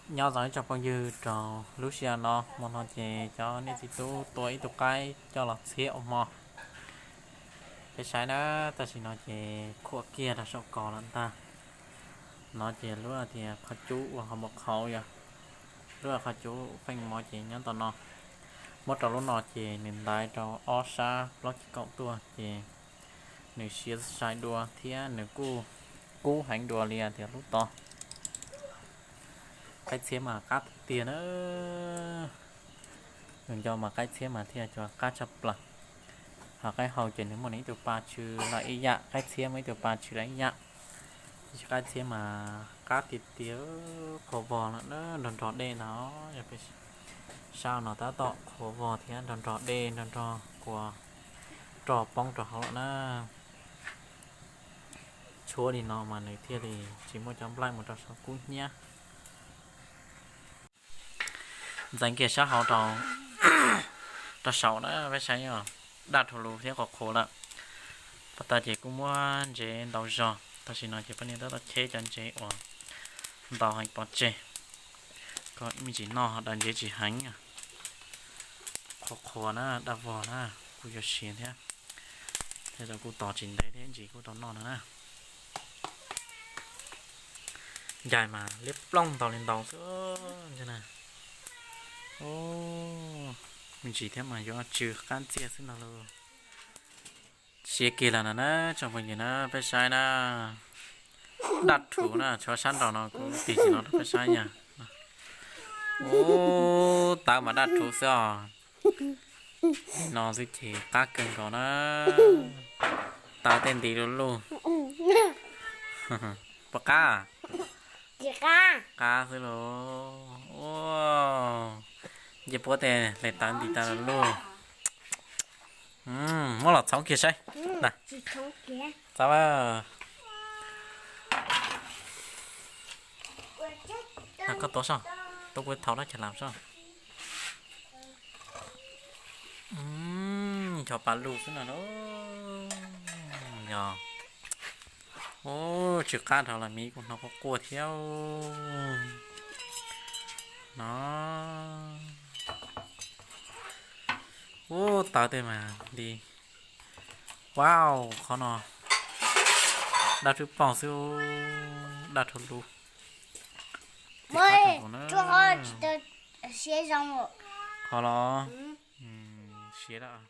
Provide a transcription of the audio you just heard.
Nyob zoo ib tsoom phooj ywg rau lub sij hawm no, hmo no ces cov niam txiv tub tua ib tug qaib coj los txhiab ua hmo. Peb saib na, tam sim no ces khuam kiag rau saum ko lawm ntag. No ces lub tias qhov cub uas qhov npau qhauv yog, lub qhov cub feej mov ces nyob ntawm no. Muab rau lub no ces nws ntaiv rau ob sab plaub ceg kaum tuaj ces nws siav sai dua thiab nws kuj kub heev dua li tias lub tod. Qaib txhiab mas qab tiag tiag na. Yus nco mas qaib txhiab mas thiaj cov qab tshaj plaws. Ho qaib hau ces nws muaj nws ib tug pa tsw lawm ib yam, qaib txhiab muaj ib tug pa tsw lawm ib yam. Tab sis qaib txhiab mas qab tiag tiag, qhuav vog lawm na, nrog nrog dej ntag. Yog peb saib no tab tom qhuav vog thiab nrog nrog dej nrog nrog kua roj poob rau hauv lawm na. Tshuab li no mas nws thiaj li tsis muaj cov nplaim mus rau saum kub hnyiab. Ntxeev kiag sab hauv rau, rau saum na peb saib os, daj rhuv lus thiab qhuav qhuav lawm. Pas tas ces kuj muab ntsev ntau zog, tam sim no ces poj niam tab tom cheb cov ntsev uas ntau heev pov tseg kom ib me ntsis noj ho dav ntsev tsis heev. Qhuav qhuav na, daj vog na, kuj yuav siav thiab. Tej zaum kuj tos tsis ntev thiab ntsis kuj tau noj no na. Ncaig mas liab plooj ntau li ntau xwb. Me ntsis thiab mas yuav tsw qab ntxiag xwb no lauj. Siav kiag lawm no na tsoom phooj ywg na, peb saib na. Daj rhuv na, tshuav sab nraum no kuv tig tsis los rau peb saib yog. Ub, tawv mas daj rhuv xwb os. No xwb ces qab kawg nkaus na. Tawv tej nti lug lug. Puas qab? Qab xwb lauj. Nce puab tej hle tawv nti tawv lug lug. Muab los txhoov kiag saib. Txhoov. Koj tuav soj, tuav kuv thaum dab chaw lam soj. Cov pa lug xwb no. Yog. Ub, tsw qab dhau los miv kuj hnov quaj quaj thiab. No. Ub, tawv tej mas nti. Wow, qhov no daj rhuv ploog xwb, daj rhuv lug. Qhov los siav lawm.